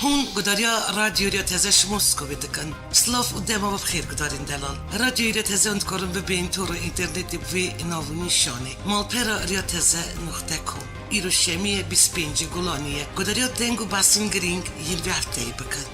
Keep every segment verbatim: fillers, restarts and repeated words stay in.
Hûn gudariya Radyo Riya Teze ji Moskovê dikin. Silav û dema we bi xêr gudarên delal. Radyo Riya Teze hûn dikarin bibên tora înternetê bi vê nav û nîşanê. Malpera riya teze nuqte com. Îro şemiyê bîst û pêncê Gulanê ye. Gudariya deng û behsên girîng yên vê hefteyê bikin.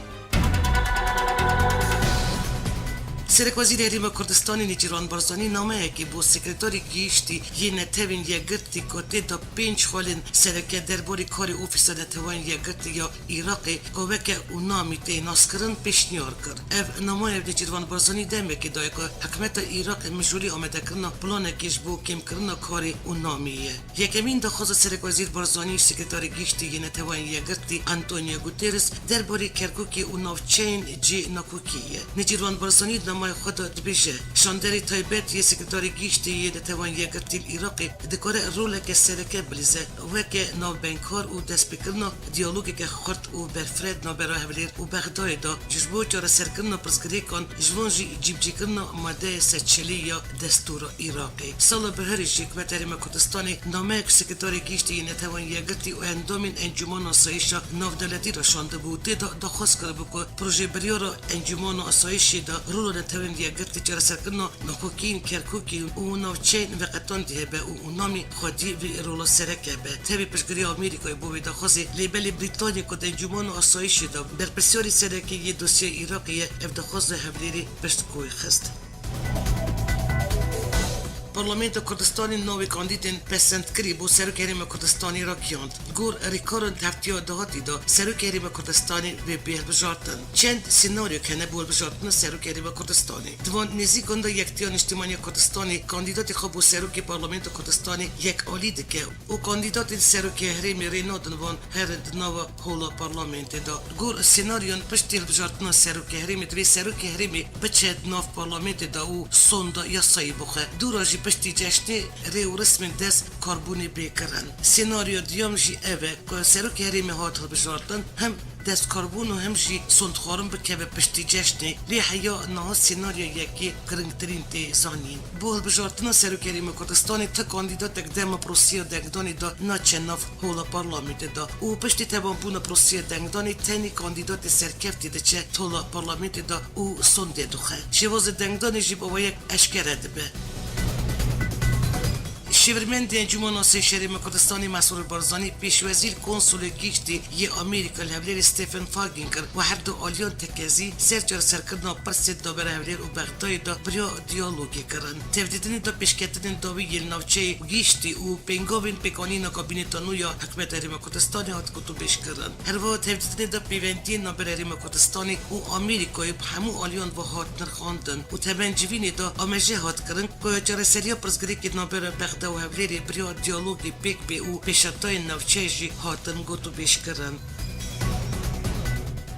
Serekwezîrê Herêma Kurdistanê Nêçîrvan Barzanî nameyekê bo Sekreterê Giştî yê Netewên Yekgirtî ku tê de pênc xalên sereke derbarê karê Ofîsa Netewên Yekgirtî ya Iraqê ku weke UNAMI tê naskirin pêşniyar kir. Ev nameya Nêçîrvan Barzanî demekê daye ku hikûmeta Iraqê mijûlî amadekirina planekê ji bo kêmkirina karê UNAMI ye. Yekemîn daxwaza Serekwezîr Barzanî û Sekreterê Giştî yê Netewên Yekgirtî Antonio Guterres derbarê Kerkûkê û navçeyên cê nakokî ye. Nêçîrvan Barzanî di nameyê xwe de dibêje, şanderê taybet yê Sekreterê Giştî yê Netewên Yekgirtî li Iraqê dikare roleke sereke bilîze, weke navbeynkar û destpêkirina diyalogeke xurt û berfireh di navbera Hevlêr û Bexdayê de ji bo çareserkirina pirsgirêkan, ji van jî cîbicîkirina madeyê sed çilî ya destûra Iraqê. Sala biharê jî hikûmeta Herêma Kurdistanê nameyek Sekreterê Giştî yê Netewên Yekgirtî û endamên Encûmena Asayîşa Navdewletî re şandibû. Tê de daxwaz kiribû ku projê biryara Encûmena Asayîşê de rola Netewên Yekgirtî çareserkirina naxokiyên Kerkûkê û navçeyên veqetandî hebe û UNAMI xwedî vî rola sereke be. Tevî piştgiriya Amerîkayê bo vê daxwazê, lê belê Brîtanya ku di Encûmena Asayîşê de berpirsiyarê sereke yê dosyaya Iraqê ye, ev daxwaza Hevlêrê piştgûyê xist. Parlamentoya Kurdistanê navê kandîdên pesendkirî bo Serokê Herêma Kurdistanê ragihand. Gor rêkaran di hefteya dahatî de Serokê Herêma Kurdistanê vê bê hilbijartin. Çend senaryoyek hene bo hilbijartina Serokê Herêma Kurdistanê. Di van nêzîkan de Yekitiya Niştimanî ya Kurdistanê kandîdatê xwe bo Serokê Parlamentoya Kurdistanê yekalî dike û kandîdatên Serokê Herêmê rê nadin van herin di nava hola parlamentê de. Gor senaryoyan piştî hilbijartina Serokê Herêmê divê Serokê Herêmê biçe di nav parlamentê de û sonda yasayî bixwe. Dûra jî piştî ceşnê rê û rismên dest karbûnê bê kirin. Senaryo duyem jî ev e ku Serokê Herêmê hat hilbijartin, hem destkarbûn û hem jî sondxwarin bikeve piştî ceşnê, lê heya niha senaryo yekê giringtirîn tê zanîn. Bo hilbijartina Serokê Herêma Kurdistanê ti kandîdatek dema pirosiya dengdanê de naçe nav hola parlamentê de û piştî tevanbûna pirosiya dengdanê tenê kandîdatê serkeftî diçe tola parlamentê de û sondê dixe. Şêwazê dengdanê jî bi awayek eşkere dibe. Şêwirmendê Encûmena Asayîşê Herêma Kurdistanê Mesrûr Barzanî pêşwazî li konsulê giştî yê Amerîka li Hevlêrê Stephen Fagin kir û her du aliyan tekezî ser çareserkirina pirsê di navbera Hevlêr û Bexdayê de biriya diyalogê kirin. Tevdîtinê de pêşketinên dawî yên navçeyê giştî û pêngavên pêkanîna kabîneta nû ya Hikûmeta Herêma Kurdistanê hat gotûbêjkirin. Herwiha tevdîtinê de pêvendiyên navbera Herêma Kurdistanê û Amerîkayê bi hemû aliyan ve hat nirxandin û tebencivînê de amêje hat kirin ku çareseriya pirsgirêkê navbera Bexda û Hevlêrê biriya diyalogê pêk bê û pêşetayên navçeyê jî hatin gotûbêjkirin.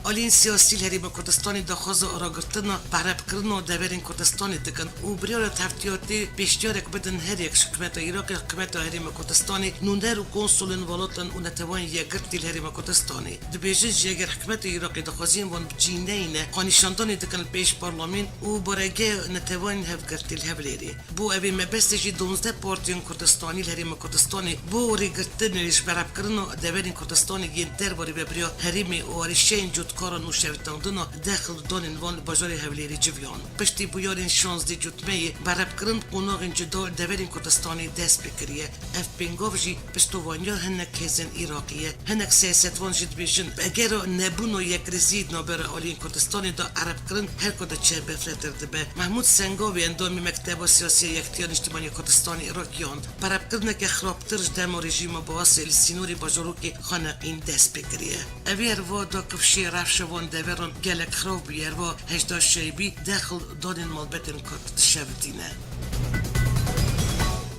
Aliyên siyasî li Herêma Kurdistanê daxwaza ragirtina berhevkirina deverên Kurdistanê dikin û biryara di hefteya tê pêşniyarek bidin her yek ji hikûmeta Iraqê, hikûmeta Herêma Kurdistanê, nûner û konsulên welatên û Netewên Yekgirtî li Herêma Kurdistanê. Dibêjin jî eger hikûmeta Iraqê daxwaziyên wan bi cî neyne, xwenîşandanê dikin li pêş parlament û baregeya Netewên Yekgirtî li Hevlêrê. Bo evê mebestê jî duwazdeh partiyên Kurdistanî li Herêma Kurdistanê bo rêgirtinê ji berhevkirina deverên Kurdistanê yên derbarê veberiya herêmê û arîşeyên cotkaran û şewitandina dexildanên wan li bajarê Hewlêrê civiyan. Piştî bûyerên şazdeh cotmeyê berhevkirin qonaxên cuda li deverên Kurdistanê dest pê kiriye. Ev pêngav jî piştovaniya hinek hêzên Iraqê ye. Hinek siyasetvan jî dibêjin, eger nebûna yekrêziyê di navbera aliyên Kurdistanê de, erhebkirin her ku diçe bêfretir dibe. Mehmûd Sengavî, endamê Mekteba Siyasî ya Yekîtiya Niştimanî ya Kurdistanê, ragihand, erhebkirineke xirabtir ji dema rejîma Baasê li sînorê bajarokê Xaneqîn dest pê kiriye. Evî herva da kifşê rewşa van deveran gelek xirab bûye, herva hejda şeybî dexil danên malbetên Kurd dişevitîne.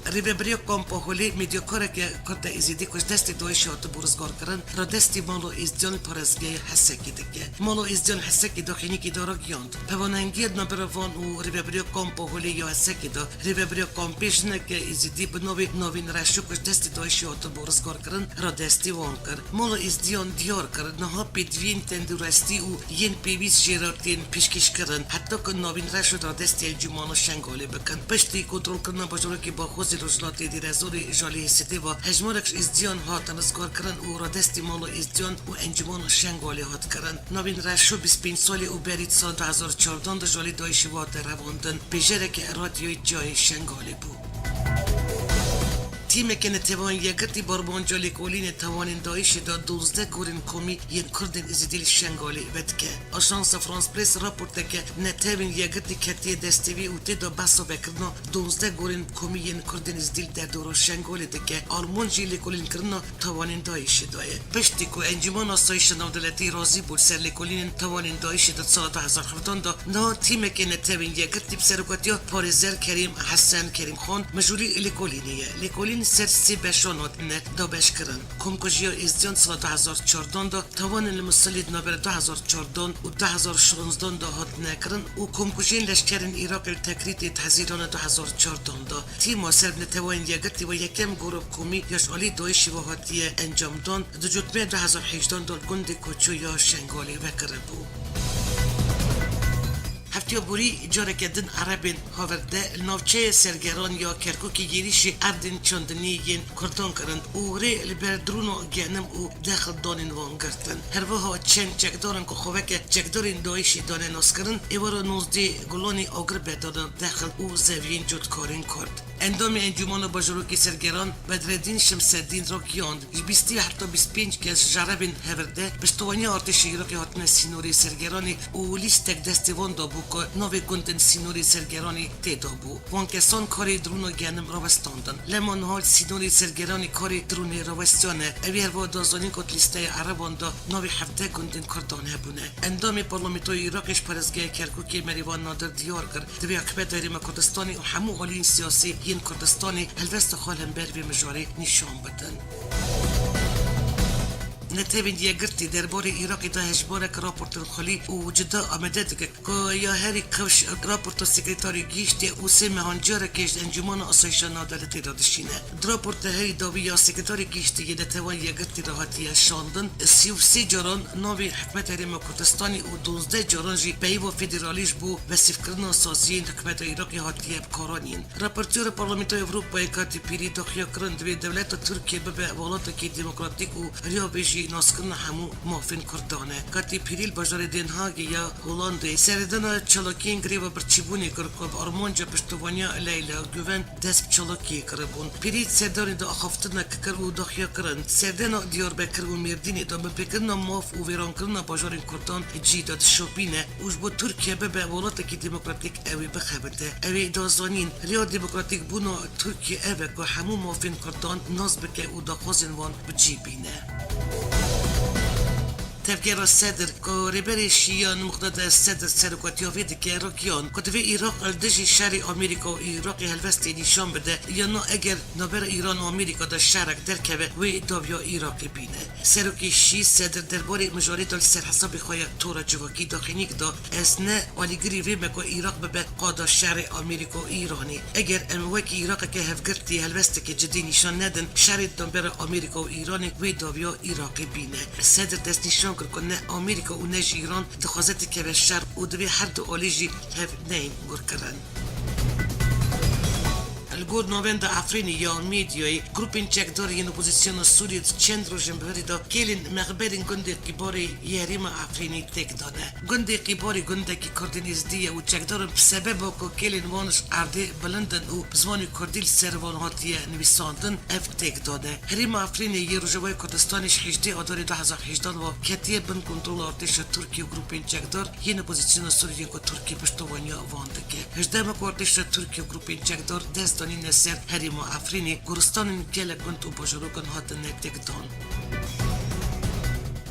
Rêveberiya Kampa Holê, medyakareke Kurda Êzidî ku ji destê DAIŞê hatibû rizgarkirin, radestî mala Êzidiyan li parêzgeha Hesekê dike. Mala Êzidiyan Hesekê daxuyaniyekê de ragihand, pewanehengiya di navbera van û Rêveberiya Kampa Holê ya Hesekê de, Rêveberiya Kampê jineke Êzidî bi navê Navîn Reşo ku ji destê DAIŞê hatibû rizgarkirin, radestî wan kir. Mala Êzidiyan diyar kir, niha pêdiviyên tendurestî û yên pêwîst jê re tên pêşkêşkirin, heta ku Navîn Reşo radestî Encûmana Şengalê bikin. Piştî kontrolkirina bajarokê Baxozê Rojhilatê Dêrezorê ji alî Hêsedê ve hejmarek ji êzdiyan hat rizgarkirin û radestî mala êzdiyan û Encûmena Şengalê hat kirin. Navîn Reşo bîst pênc salî û berî di sala du hezar û çardan de ji alî DAIŞê ve hate revandin. Pêjereke radyoyê çiyayê Şengalê bû. Tîmeke Netewên Yekgirtî barbanca lêkolînê tawanên DAIŞê de duwazdeh gorên komî yên Kurdên Êzidî li Şengalê vedike. Ajansa France Press raporteke Netewên Yekgirtî ketiye destê wî û tê de behsa vekirina duwazdeh gorên komî yên Kurdên Êzidî li derdora Şengalê dike. Alman jî lêkolînkirina tawanên DAIŞê daye. Piştî ku Encûmena Asayîşa Navdewletî razî bû li ser lêkolînên tawanên DAIŞê di sala du hezar hevdan de, niha tîmeke Netewên Yekgirtî bi serokatiya parêzer Kerîm Hesen Kerîmxan mijûlî lêkolînê ye. Lêkolîn ser sê beşan hatine dabeşkirin. Komkujiya Êzdiyan sala du hezar çardan de, tawanên li Misilî di navbera du hezar çardan û du hezar şanzdan de hatine kirin û komkujiyên leşkerên Iraqê li Tekrîtê di Hezîrana du hezar çardan de. Tîma ser bi Neteweyên Yekgirtî ve yekem gora komî ya ji alî DAIŞê ve hatiye encamdan, di cotmeya du hezar hejdan de li gundê Koço ya Şengalê vekiribû. Hefteya borî careke din Erebên Haverde li navçeya Sergeran ya Kerkûkê êrîşî erdên çandinî yên Kurdan kirin û rê li ber drûna genim û dexildanên wan girtin. Her wiha çend çekdaran ku xwe weke çekdarên DAIŞê dane naskirin, êvara nozdeh Gulanê agir be dane dexil û zeviyên cotkarên Kurd. Endamê Encûmana Bajarokê Sergeran Bedreddîn Şemseddîn ragihand, ji bîstî heta bîst pênc kes ji Erebên Haverde piştevaniya artêşa Iraqê hatine sînorê Sergeranê û lîstek destê wan de bû ku navê gundên sînorê Sergeranê tê de bû. Van kesan karê drûna genim rawestandin. Lema niha li sînorê Sergeranê karê drûnê rawestiya ne. Ew ê her wiha da zanîn ku di lîsteya Ereban de navê hevdeh gundên Kurdan hebûne. Endamê Parlamentoya Iraqê ji parêzgeha Kerkûkê Merîvan Nadir diyar kir, divê hikûmeta Herêma Kurdistanê û hemû aliyên siyasî yên Kurdistanê helwesta xwe li hember vê mijarê nîşan bidin. Netewên Yekgirtî derbarê Iraqê de hejmarek raportên xwelî û cuda amade dike ku ya herî kifş raporta Sekreterê Giştî û sê mehan carekê ji Encûmana Asayîşa Navdewletî re dişîne. Di raporta herî dawî ya Sekreterê Giştî yê Netewên Yekgirtî re hatiye şandin, sî û sê caran navê Hikûmeta Herêma Kurdistanê û duwazdeh caran jî peyva federalî ji bo wesîfkirina saziyên Hikûmeta Iraqê hatiye bikaranîn. Raportiyora Parlamentoya Ewropayê Katy Piri daxuya kirin, divê dewleta Tirkiye bibe welatekî demokratîk û rêya vê jî naskirina hemû mafên Kurdan e. Katy Piri li bajarê Den Haagê ya Holandê serdana çalakiyên greva birçîbûnê kir ku bi armanca piştevaniya Leyla Guven dest bi çalakiyê kiribûn. Piri di serdanê de axaftinek kir û daxuya kirin, serdana Diyarbekir û Mêrdînê de binpêkirina maf û wêrankirina bajarên Kurdan cî de dişopîne û ji bo Tirkiye bibe welatekî demokratîk ew ê bixebite. Ew ê da zanîn, rêya demokratîkbûna Tirkiye ev e ku hemû mafên Kurdan nas bike û daxwazên wan bi cî bîne. Tevgera Sedr, ku Rêberê Şiyan Muqteda Sedr serokatiya vê dike, ragihand ku divê Iraq li dijî şerê Amerîka û Iraqê helwestê nîşan bide, ya na eger navbera Îran û Amerîka de şerek derkeve, wê dawiya Iraqê bîne. Serokê Şî Sedr derbarê mijarê de li ser hesabê xwe ya tora civakî daxuyaniyek da, Ez ne alîgirî vê me ku Iraq bibe qada şerê Amerîka û Îranê. Eger em wekî Iraqeke hevgirtî helwestekê cidî nîşan nedin, şerê di navbera Amerîka û Îranê wê dawiya Iraqê bîne. Sedr destnîşan kir ku ne Amerîka û ne jî Îran dixwaze tikeve şer û divê her du alî jî hev neyên gurkirin. Li gor navenda Efrînê ya Medyayê, grûpên çekdar yên opozîsyona Sûriyê di çend rojên biberî de kêlên mexberên gundê Qîbarê yê herêma Efrînê têk dane. Gundê Qîbarê gundekî Kurdên Êzdî ye û çekdaran bi sebeba ku kêlên wan ji erdê bilind in û bi zimanê Kurdî li ser wan hatiye nivîsandin, ev têk dane. Herêma Efrînê yê Rojavayê Kurdistanê ji hejdê Adarê du hezar hejdan ve ketiye bin kontrola artêşa Tirkiyê û grûpên çekdar yên opozîsyona Sûriyê ku Tirkiye piştevaniya wan dike. Ji dema ku artêşa Tirkiye û grûpên çekdar dest danîne ser herêma Efrînê, goristanên gelek gund û bajarokan hatine têkdan.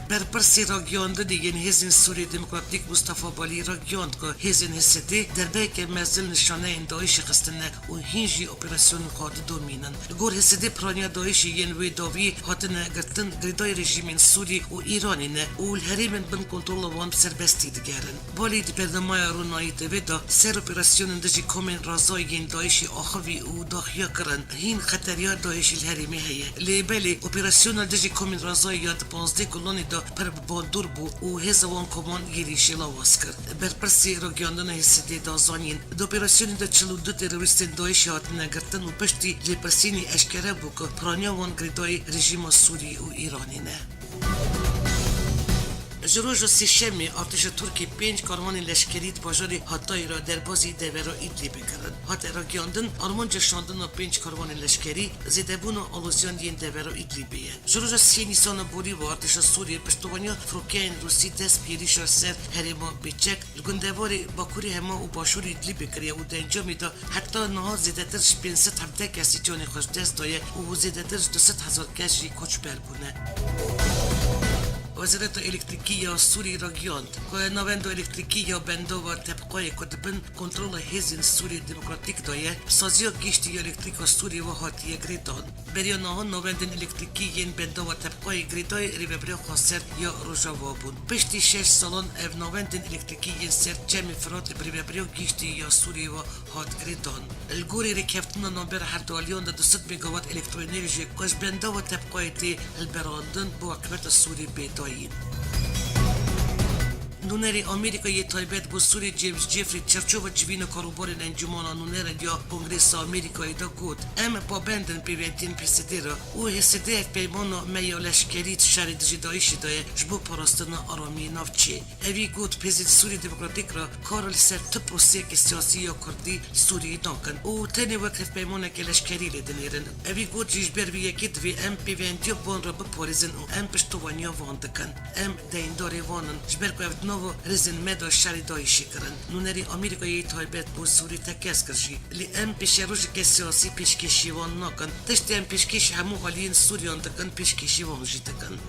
Berpirsê ragihandinê yên Hêzên Sûriyê Demokratîk Mustafa Balî ragihand ku hêzên H S D derbeyeke mezin li şaneyên DAIŞê xistine û hîn jî operasyonên xwe didomînin. Li gor H S D piraniya DAIŞê yên wê dawiyê hatine girtin girêdayî rejîmên Sûrî û Îranê ne û li herêmên bin kontrola wan bi serbestî digerin. Balî di bernameya Ronahî T V de ser operasyonên dijî komên razayî yên DAIŞê axivî û daxuya kirin, hîn xeteriya DAIŞê li herêmê heye. Lê belê operasyona dijî komên razayî ya di panzdeh Gulanê pir bi bandor bû û hêza wan koman yê rîşê lawaz kir. Berpirsê ragihiyandina H S D'ê da zanîn, di operasyonê de çil û du terorîstên DAIŞ'ê hatine girtin û piştî lêpirsînê eşkere bû ku piraniya wan girêdayî rejîma Sûrî û Îranê ne. Ji roja Sêşemê artêşa Tirkiyê pênc karwanên leşkerî di bajarê Hatayê re derbazî devera Îdlîbê kirin. Hate ragihandin, armanca şandina pênc karwanên leşkerî zêdebûna aloziyan yên devera Îdlîbê ye. Ji roja sê Nîsana borî ve artêşa Sûriyê piştevaniya firokeyên Rûsî dest bi êrîşa ser herêma Bêçek li gundevarê bakurê Hema û başûrê Îdlîbê kiriye û di encamê de heta niha zêdetir ji pênc sed hevdeh kesî canê xwe ji dest daye û zêdetir ji du sed hezar kes jî koçber bûne. Wezareta Elektrîkî ya Sûrî ragihand ku navenda elektrîkî ya bendava Tebqayê ku di bin kontrola hêzên Sûriyê Demokratîk de ye, bi saziya giştî ya elektrîka Sûriyê ve hatiye girêdan. Beriya niha navendên elektrîkî yên bendava Tebqayê girêdayî rêveberiya xweser ya Rojava bûn. Piştî şeş salan ev navendên elektrîkî yên ser Çemê Firatê bi rêveberiya giştî ya Sûriyê ve hat girêdan. Li gorî rêkeftina navbera her du aliyan de du sed megawatt elektroenerjiyê ku ji bendava Tebqayê tê hilberandin, bo akibeta Sûrî bê dayîn. Nûnerê Amerîka yê taybet bo Sûrî James Jeffrey çerçova civîna karûbarên Encûmana Nûneran ya Kongresa Amerîkayê de got, Em pabend in pêvendiyên P S D re û H S D hevpeymana me ya leşkerî di şerê dijî DAIŞ'ê de ye ji bo parastina aramiyê navçeyê. Evî got, pêzên Sûrî Demokratîk re kar li ser tu proseyeke siyasî ya Kurdî li Sûriyê nakin û tenê wek hevpeymaneke leşkerî lê dinêrin. Evî got jî, ji ber vî yekê divê em pêvendiya van re biparêzin û em piştevaniya van dikin. Em deyndarê van in, ji ber ku ev di nava rêzên me de şerê DAIŞ'ê kirin. Nûnerê Amerîkayê yê taybet bo Sûrî tekez kir jî. Lê em pêşerojeke siyasî pêşkêşî wan nakin. Tiştê em pêşkêşî hemû aliyên Sûriyan dikin, pêşkêşî wan jî dikin.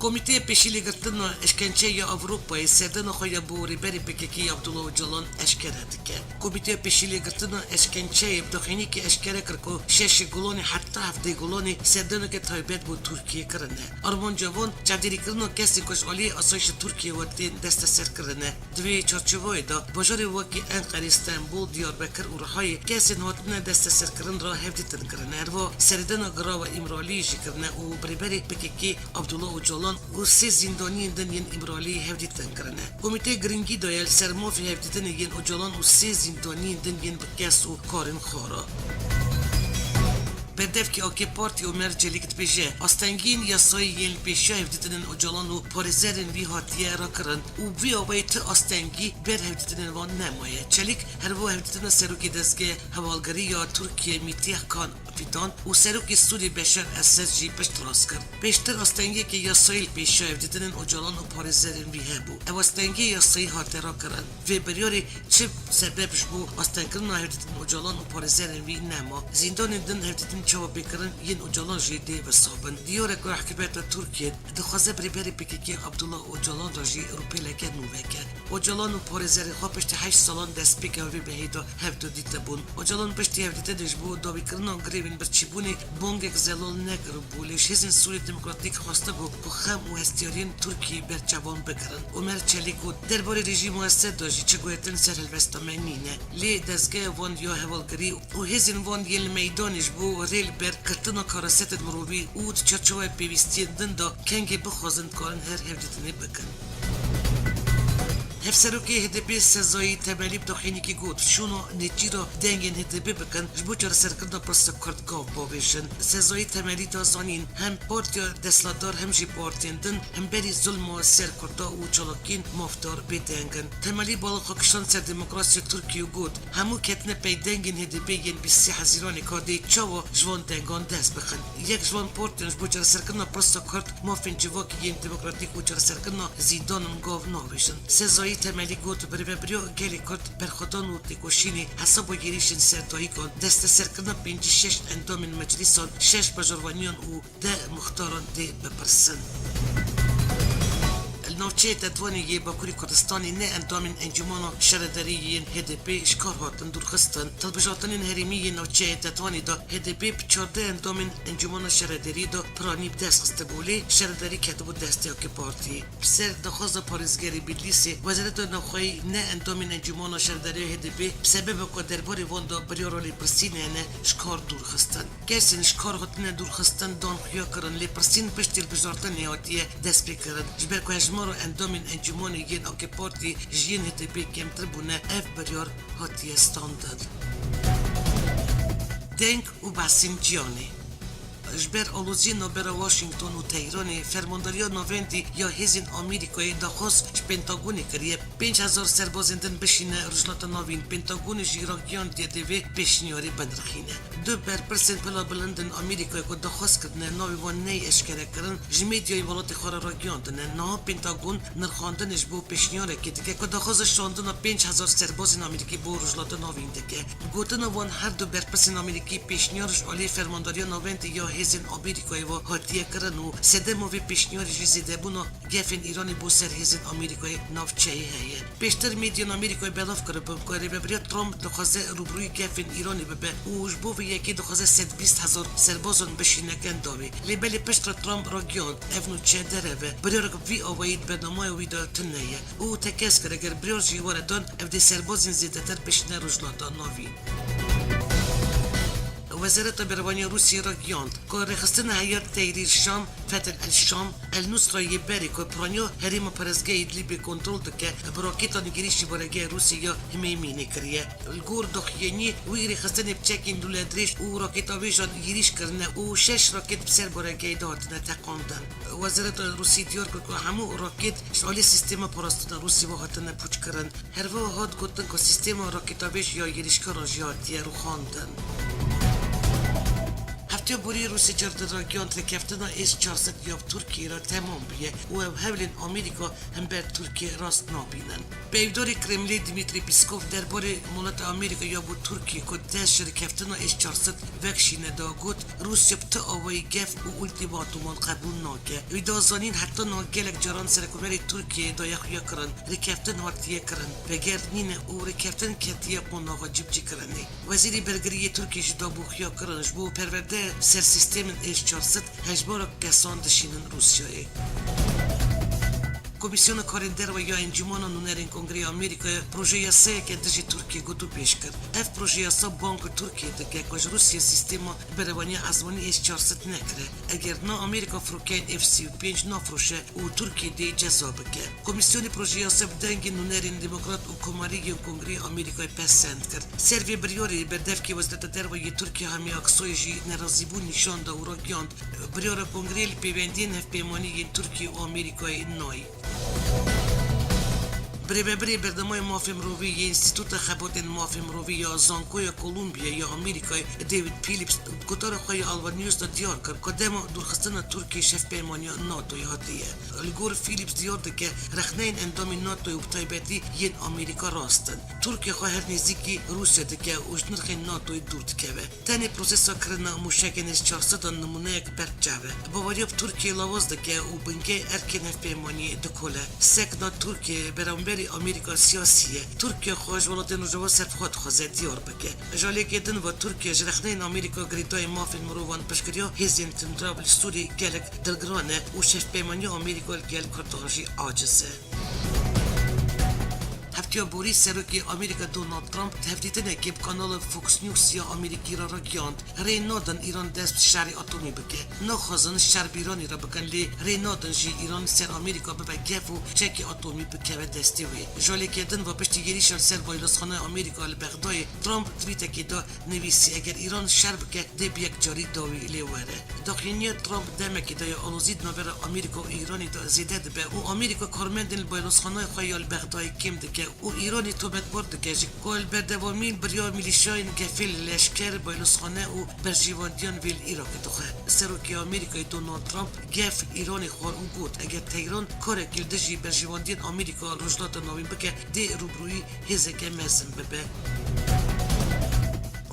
Komîteya Pêşîlêgirtina Eşkençeyê ya Ewropayê serdana xwe ya bo rêberê P K K'ê Abdullah Ocalan eşkere dike. Komîteya Pêşîlêgirtina Eşkençeyê bi daxuyaniyekê eşkere kir ku şeşê Gulanê heta heftê Gulanê serdaneke taybet bo Tirkiyê kirine. Armanca wan çavdêrîkirina kesên ku ji aliyê asayişa Tirkiyê ve tên desteserkirin e. Di vê çarçoveyê de bajarê wekî Enqerê, Stenbol, Diyarbekir û Rihayê kesên hatine desteserkirin re hevdîtin kirine. Herwiha serêdana Girava Îmraliyê jî kirine û bi rêberê P K K'ê Abdullah Ocalan û sê zîndaniyên din yên Îmraliyê hevdîtin kirine. Komîteyê giringî daye li ser mafê hevdîtinê yên Ocalan û sê zîndaniyên din yên bi kes û karên xwe re. Berdevkê A K Partî Omer Çelîk dibêje, astengiyên yasayî yên li pêşiya hevdîtinên Ocalan û parêzerên wî hatiye rakirin û bi vî awayî ti astengî ber hevdîtinên wan nemaye. Çelîk herwiha hevdîtina serokê dezgehê hevalgirî ya Tirkiyê Mîtîh Kan Fîdan û serokê Sûrî Beşar Esed jî piştrast kir. Pêştir astengiyeke yasayî li pêşiya hevdîtinên Ocalan û parêzerên wî hebû. Ev astengiyê yasayî hate rakirin. Vê biryarê çi sebeb ji bo astengkirina hevdîtinên Ocalan û parêzerên wî nema? Zîndanên din hevdîtin çawa bê kirin, yên Ocalan jî dê vesaxbin. Diyar e ku hikûmeta Tirkiyê dixwaze bi rêberê P K K'ê Abdullah Ocalan re jî rûpêleke nû veke. Ocalan û parêzerê xwe piştî heşt salan destpêka vê bihêda hevdu dîtibûn. Ocalan piştî hevdîtinê ji bo dawîkirina grevên birçîbûnê bangek zelal nekiribû, lê ji Hêzên Sûriyê Demokratîk xwestibû ku xem û hestiyariyên Tirkiyê ber çavan bigirin. Omer Çelîk got, derbarê rejîma Esed de jî çi guhertin ser helwesta me nîne. Lê dezgeha wan ya hevalgirî û hêzên wan yên li meydanê ji bo rê li ber girtina karasetên mirovî û di çarçoveya pêwîstiyên din de kengê bixwazin dikarin her hevdîtinê bikin. Hevserokê H D P Sezayî Temelî bi daxuyaniyekê got, şûna nêçîra dengên H D P bikin, ji bo çareserkirina pirsa Kurd gav bavêjin. Sezayî Temelî da zanîn, hem partiya desthilatdar hem jî partiyên din hemberî zulma ser Kurda û çalakiyên mafdar bêdeng in. Temelî bala xwe kişand ser demokrasiya Tirkiyê û got, hemû ketine pey dengên H D P yên bîst sê Hezîranê ka dê çawa ji van dengan dest bixin. Yek ji van partiyan ji bo çareserkirina pirsa Kurd, mafên civakî yên demokratîk û çareserkirina zîndanan gav navêjin. Sezayî Temelî got, bi rêvebiriya gelê Kurd berxwedan û têkoşînê, hesaba êrîşên ser dayikan, desteserkirina pêncî şeş endamên meclîsan, şeş bajarvaniyan û deh muxtaran tê bipirsin. Li nav Çiyê Tetwanê yê Bakurê Kurdistanê ne endamên Encûmena Şaredarî yên H D P ji kar hatin dûrxistin. Hilbijartinên herêmî yên navçeyê Tetwanê de H D P bi çardeh endamên Encûmena Şaredarî de piranî bi dest xistibû, lê şaredarî ketibû destê A K Partiyê. Bi ser daxwaza parêzgerê Bidlîsê, Wezareta Navxweyî ne endamên Encûmana Şaredarî ya H D P bi sebeba ku derbarê wan de biryara lêpirsînê hene, ji kar dûr xistin. Kesên ji kar hatine dûrxistin dan xuya kirin, lê pirsîn piştî hilbijartinê hatiye destpêkirin. Ji ber ku hejmara endamên Encûmanê yên A K Partî ji yên H D P kêmtir bûne, ev biryar hatiye standin. Deng û behsên cîhanê. Ji ber aloziyên navbera Washington û Tehranê, Fermandariya Navendî ya Hêzên Amerîkayê daxwaz ji Pentagonê kiriye, pênc hezar serbazên din bişîne Rojhilata Navîn. Pentagonê jî ragiyandiye dê vê pêşniyarê binirxîne. Du berpirsên pila bilind in Amerîkayê ku daxwaz kirdine navê wan neyê eşkerekirin, ji medyayên welatê xwe re ragiyandine. Niha Pentagon nirxandinê ji bo pêşniyarekê dike ku daxwaza şandina pênc hezar serbazên Amerîkî bo Rojhilata Navîn dike. Bi gotina wan, her du berpirsên Amerîkî pêşniyar ji aliyê Fermandariya Navendî ya Hêzên Amerîkayê ve hatiye kirin û sedema vê pêşniyarê jî zêdebûna gefên Îranê bo ser hêzên Amerîkayê navçeyê heye. Pêştir medyên Amerîkayê belav kiribûn ku Rêvebiriya Trump dixwaze rûbirûyî gefên Îranê bibe û ji bo vê yekê dixwaze sed bîst hezar serbazan bişîne Kendavê. Lê belê piştre Trump ragihand, ev nûçe derev e. Biryarek bi vî awayî di bernamaya wî de tune ye û tekez kir, eger biryar jî were dan, ev dê serbazên zêdetir bişîne Rojhilata Navîn. Wezareta Berevaniya Rûsiyê ragihand ku rêxistina Heyat Tehrîr Şam, Fetel El Şam, El Nusra yê berê ku piraniya herêma parêzgehê Idlibê kontrol dike, bi rakêtan girîşî baregeha Rûsya ya Himeymînê kiriye. Li gor daxuyaniyê wî rêxistinê bi çekên dûledirêj û rakêtavêjan girîş kirine û şeş rakêt bi ser baregehê de hatine teqandin. Wezareta Rûsî diyar kir ku hemû rakêt ji alî sîstema parastina Rûsî ve hatine pûçkirin. Herwiha hat gotin ku sîstema rakêtavêj ya êrîşkaran jî hatiye rûxandin. Hefteya borî Rûsya car din ragihand rêkeftina S çar sed ya Tirkiyê re temam bûye û ew hewlên Amerîka hember Tirkiyê rast nabînin. Peyvdorê Kremlê Dmitry Peskov derbarê malata Amerîka ya bo Tirkiyê ku dest ji rêkeftina S çar sed vekişîne da got, Rûsya bi ti awayî gef û ultîmatuman qebûl nake. Wî da zanîn, heta niha gelek caran serokoverê Tirkiyeyê daye xuya kirin, rêkeftin hatiye kirin, vegertîne û rêkeftin ketiye qonaxa cîbicîkirinê. Wezîrê Bergiriyê Tirkiyê jî da bo xuya kirin, ji bo perwerde ser sîstemên S çar sed hejmarek kesan dişînin Rûsyayê. Komîsyona Karên Derve ya Encûmana Nûnerên Kongreyê Amerîkayê projeyasayeke dijî Tirkiyê gotûbêj kir. Ev projeyasa bang bi Tirkiyê dike ku ji Rûsya sîstema berevaniya ezmanî S çar sed nekire. Eger na, Amerîka firokeyên F sî û pênc nafroşe û Tirkiyê dê ceza bike. Komîsyonê projeyasa bi dengên nûnerên demokrat û komarî yên Kongreyê Amerîkayê pesend kir. Ser vê biryarê berdevkê Wezareta Derve yê Tirkiyê Hami Aksoy jî nerazîbûn nîşan da û ragihand, biryara Kongreyê li pêwendiyên hevpeymanî yên Tirkiyê û Amerîkayê nayê. Birêvebirê Bernameyê Mafê Mirovî yê Înstîtuta Xebatên Mafê Mirovî ya Zankoya Columbia ya Amerîkayê David Phillips di gotara xwe ya Alva News de diyar kir ku dema dûrxistina Tirkiyê ji hevpeymaniya NATOyê hatiye. Li gor Phillips diyar dike, rexneyên endamên NATOyê û bi taybetî yên Amerîka rast in. Tirkiye xwe her nêzîkî Rûsya dike û ji nirxên NATOyê dûr dikeve. Tenê prosesa kirina mûşekên S çar sed nimûneyek berçav e. Baweriya bi Tirkiyeyê lawaz dike û bingehê erkên hevpeymaniyê dikole. Sekna Tirkiyeyê beramberî Amerîka siyasî ye. Tirkiye xwe ji welatên Rojava serbixwe dixwaze diyar bike. Ji aliyekê din ve Tirkiye ji rexneyên Amerîka girêdayî mafên mirovan, piştgiriya hêzên tundrew li Sûriyê gelek dilgiran e û ji hevpeymaniya Amerîka li gel Kurdan jî aciz e. Hefteya borî Serokê Amerîka Donald Trump di hevdîtinekê bi kanala Fox News ya Amerîkî re ragihand, rê nadin Îran dest bi şerê atomî bike. Naxwazin şer bi Îranê re bikin, lê rê nadin jî Îran li ser Amerîka bibe gef û çekê atomî bikeve destê wê. Ji aliyekê din ve piştî êrîşa li ser baylasxaneya Amerîka li Bexdayê, Trump twîtekê de nivîsî, eger Îran şer bike, dê bi yekcarî dawî lê were. Daxuyaniya Trump demekê de ye alozî di navbera Amerîka û Îranê de zêde dibe û Amerîka karmendên li baylasxaneyê xwe ya li Bexdayê kêm dike û Îranê tometbar dike jî ku li berdewamî biryar milîşyayên gefê li leşker, baylasxane û berjêwendiyan vê li Iraqê dixwe. Serokê Amerîkayê Donald Trump gef Îranê xwar û got, eger Tehran karekî li dijî berjêwendiyên Amerîka li Rojhilata Navîn bike, dê rûbirûyî hêzeke mezin bibe.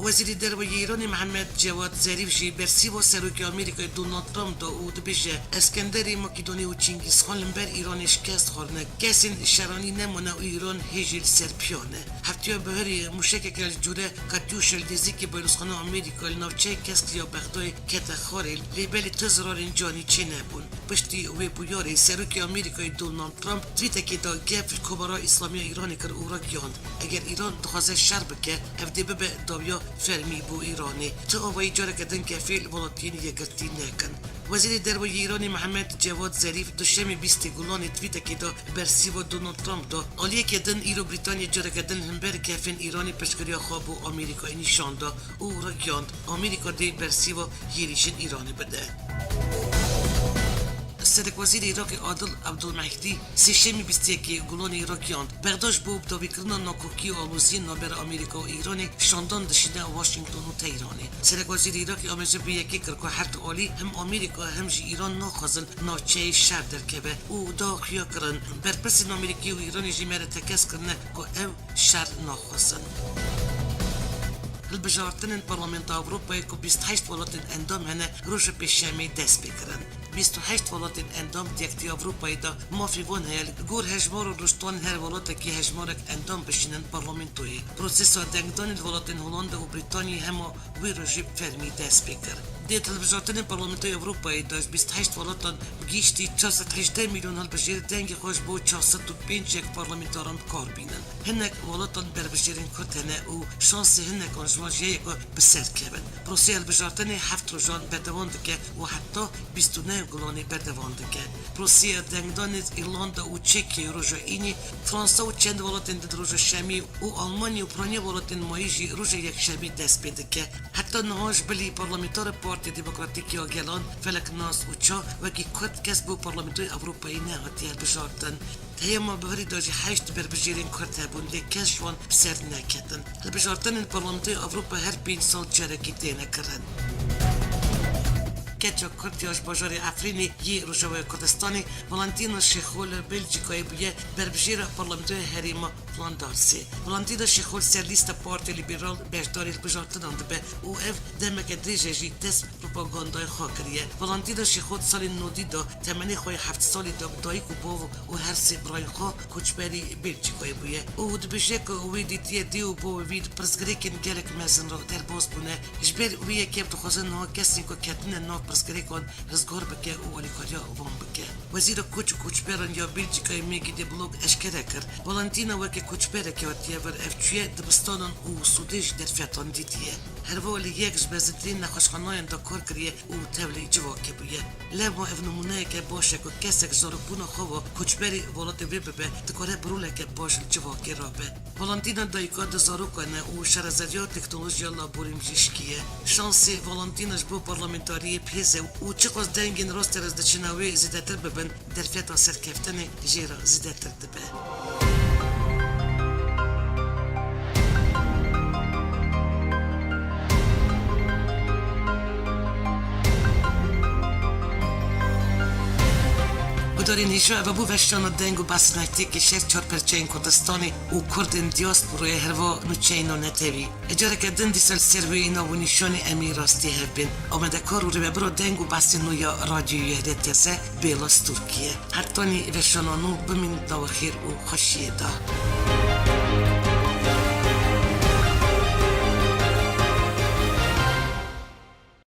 Wezîrê Derve yê Îranê Mihemed Cewad Zerîf jî bersîva Serokê Amerîkayê Donald Trump da û dibêje, Eskenderê Makîdonî û Çingîz Xan li ber Îranê şikest xwarine. Kesên şeranî nemane û Îran hê jî li ser piyan e. Heftiya biharê mûşekeke ji cûre Katyûşe li nêzîkî bayrozxana Amerîka li navçeyê Kesliya Bexdayê kete xwarê, lê belê tu zirarên canî çênebûn. Piştî wê bûyerê Serokê Amerîkayê Donald Trump twîtekê da gef li Komara Îslamiya Îranê kir û ragihand, eger Îran dixwaze şer bike, ev dê bibe dawiya fermî bo Îranê. Ti avayî careke din gefê li Welatiyên Yekgirtî nekin. Wezîrê Derve yê Îranê Mihemed Cewad Zerîf duşemê bîstê Gulanê twîtekê da bersîva Donald Trump da, aliyeke din îro Brîtanya careke din li hember gefên Îranê piştgiriya xwe bo Amerîkayê nîşan da û ragihand, Amerîka dê bersîva hêrîşên Îranê bide. Serekwezîrê Iraqê Adil Abdulmehdî sêşemî bîst û yekê Gulanê ragihand, Bexda ji bo bidawîkirina nakokî û aloziyên navbera Amerîka û Îranê şandan dişîne Washington û Tehranê. Serekwezîrê Iraqê amêje bi yekê kir ku her du alî hem Amerîka hem jî Îran naxwazin navçeyê şer derkeve û da xuya kirin, berpirsên Amerîkî û Îranê jî me re tekez kirine ku ew şer naxwazin. Hilbijartinên Parlamenta Ewropayê ku bîst heşt welatên endam hene, roja Pêşemê dest pê kirin. Bîst û heşt welatên endam di Yekîtiya Ewropayê de mafê wan heye li gor hejmar û rojhilatên her welatekî hejmarek endam bişînin parlamentoyê. Prosesa dengdanê li welatên Holanda û Brîtanyayê hema wê rojê bi fermî dest pê kir. Di hilbijartinên Parlamentoya Ewropayê de ji bîst heşt welatan bi giştî çar sed hejdeh milyon hilbijêr dengê xwe ji bo çar sed û pênc yek parlamentaran bi kar bînin. Hinek welatan berbijêrên Kurd hene û şansê hinekan ji wan jî heye ku bi ser kevin. Proseyê hilbijartinê heft rojan berdewam dike û heta bîst û neh Gulanê berdewam dike. Proseyê dengdanê Îrlanda û Çekyayê roja Înê, Fransa û çend welatên din roja Şemê û Almanya û piraniya welatên mayî jî roja Yekşemê dest pê dike. Heta niha ji bilî parlamentarê Partiya Demokratîk ya Gelan, Feleknas Uçar, wekî Kurd kes bo Parlamentoya Ewropayê nehatiye hilbijartin. Di heyama biharî de jî heşt berbijêrên Kurd hebûn, lê kes ji wan bi ser neketin. Hilbijartinên Parlamentoya Ewropa her pênc sal carekî têne kirin. Keça Kurd ya ji bajarê Efrînê yê Rojavaya Kurdistanê, Valentina Şêxol li Belçîkayê bûye berbijêra Parlamentoya Herêma Flandarsê. Valentina Şêxol ser lîsta Partiya Lîberal beşdarî hilbijartinan dibe û ev demeke dirêj e jî dest bi propagandayê xwe kiriye. Valentina Şêxol di salên nodî de temenê xwe yê heft salî de bi dayik û bav û her sê birayên xwe koçberî Belçîkayê bûye û dibêje ku wê dîtiye dê û bavê wî di pirsgirêkên gelek mezin re derbas bûne. Ji ber wê yekê ev dixwaze niha kesên ku ketine nav pirsgirêkan rizgar bike û alîkariya wan bike. Wezîra Koç û Koçberan ya Belçîkayê Maggie de Block eşkere kir, Valentina weke koçberekê hatiye vir, ev çûye dibistanan û sûdê ji derfetan dîtiye. Her wiha li yek ji mezintirîn nexweşxanayan de kar kiriye û tevlî civakê bûye. Lewma ev nimûneyeke baş e ku kesek ji zarokbûna xwe ve koçberî welatê wê bibe, dikare bi roleke baş li civakê rabe. Valentina dayika du zarokan e û şarezeriya teknolojiya laborî jî şikiye. Şansê Valentina ji bo parlamentariyê bihêz e û çiqas dengên rasterast diçine wê zêdetir bibin, derfeta serkeftinê jê re zêdetir dibe. Guhdarên hêja, ev bû veşana deng û behsên heytiyekê şer çar perçeyên Kurdistanê û Kurdên diasporayê, herva nûçeyên nû netewî. Careke din dîsa li ser wê nav û nîşanê em ê rastî hev bên. Amadekar û rêvebira deng û behsên nû ya Radyoyê D T S, Bêla Stûrkî ye. Hetanî veşana nû bimîn di xêr û xweşiyê de.